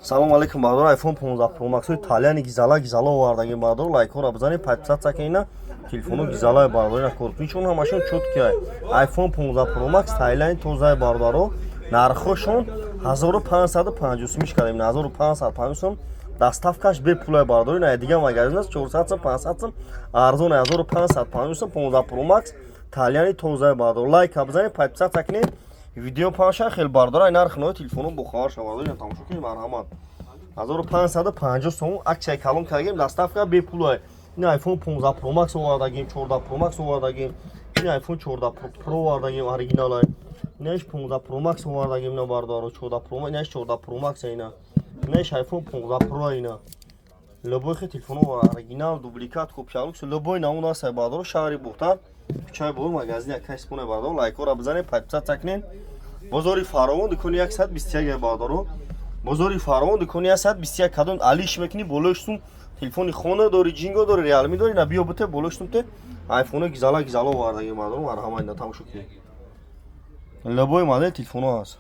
Салом алейкум, бародар. iPhone 15 Pro Max ҳои Италияни гизала гизала овардагим, бародар. Лайкҳоро бизанед, подписаться кунед. Телефоно гизалаи, бародар, ина коркунишон ҳамашон чёткий ай. iPhone 15 Pro Max Таиланд тозаи, бародаро. Нархошон 1550 сумиш кардем, 1550 сум. Доставка ш бепулай, бародаро. Ина дига магазин аст, 400 сум, 500 сум арзон, 1550 сум. 15 Pro Max Италияни тозаи, бародаро. Лайка бизанед, подписаться кунед. Видео паша хел, бародаро, ай нархи нои телефоно бохабар шава, бародаро. Ина тамошо кунед, марҳамат. 1550 сом акция калон кардагим, доставка бепулай. Ин iPhone 15 Pro Max овардагим, 14 Pro Max овардагим. Ин iPhone 14 Pro овардагим, оригиналай. Инаш 15 Pro Max овардагим, ина, бародаро, 14 Pro, инаш 14 Pro Max ина. Инаш iPhone 15 Pro ина. Любой хе телефоно, оригинал, дубликат, копия, люкс, любой намуна аст, бародаро. Шаҳри Бухтар, кӯчаи Бор, магазини Акай Споне, бародаро. Лайкҳоро бизанед, подписаться кунед. Бозори Фаровон, дукони 121, бародаро. Бозори Фаровон, дукони 121. Кадом алиш мекунӣ, болош сум телефони хона дори, ҷинго дори, Реалми дори, на биё бите, болош сум те айфоно гизала гизала овардаги, бародаро, марҳамат, ина тамошо кунед. Любой модел телефоно ҳаст.